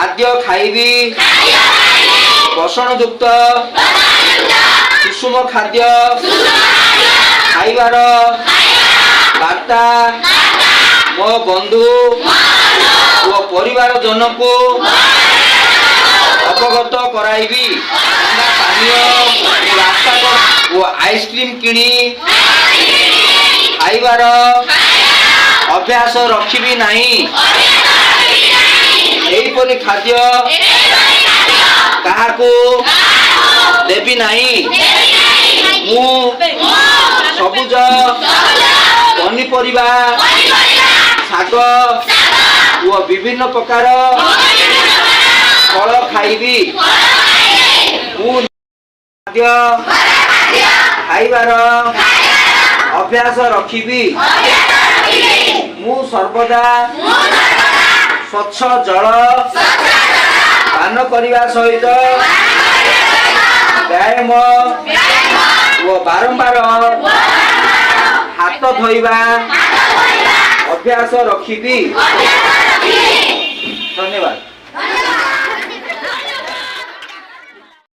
ଖାଦ୍ୟ ଖାଇବି। ପୋଷଣଯୁକ୍ତ ସୁଷମ ଖାଦ୍ୟ ଖାଇବାର ବାର୍ତ୍ତା ମୋ ବନ୍ଧୁ ଓ ପରିବାର ଜନକୁ ଅବଗତ କରାଇବି। ଥଣ୍ଡା ପାନୀୟ ଓ ରାସ୍ତା ଓ ଆଇସ୍କ୍ରିମ କିଣି ଖାଇବାର ଅଭ୍ୟାସ ରଖିବି ନାହିଁ। ଏହିପରି ଖାଦ୍ୟ କାହାକୁ ଦେବି ନାହିଁ। ମୁଁ ସବୁଜ ପନିପରିବା, ଶାଗ ଓ ବିଭିନ୍ନ ପ୍ରକାର ଫଳ ଖାଇବି। ମୁଁ ଖାଦ୍ୟ ଖାଇବାର ଅଭ୍ୟାସ ରଖିବି। ମୁଁ ସର୍ବଦା ସ୍ୱଚ୍ଛ ଜଳ ପାନ କରିବା ସହିତ ବ୍ୟାୟାମ ଓ ବାରମ୍ବାର ହାତ ଧୋଇବା ଅଭ୍ୟାସ ରଖିବି। ଧନ୍ୟବାଦ।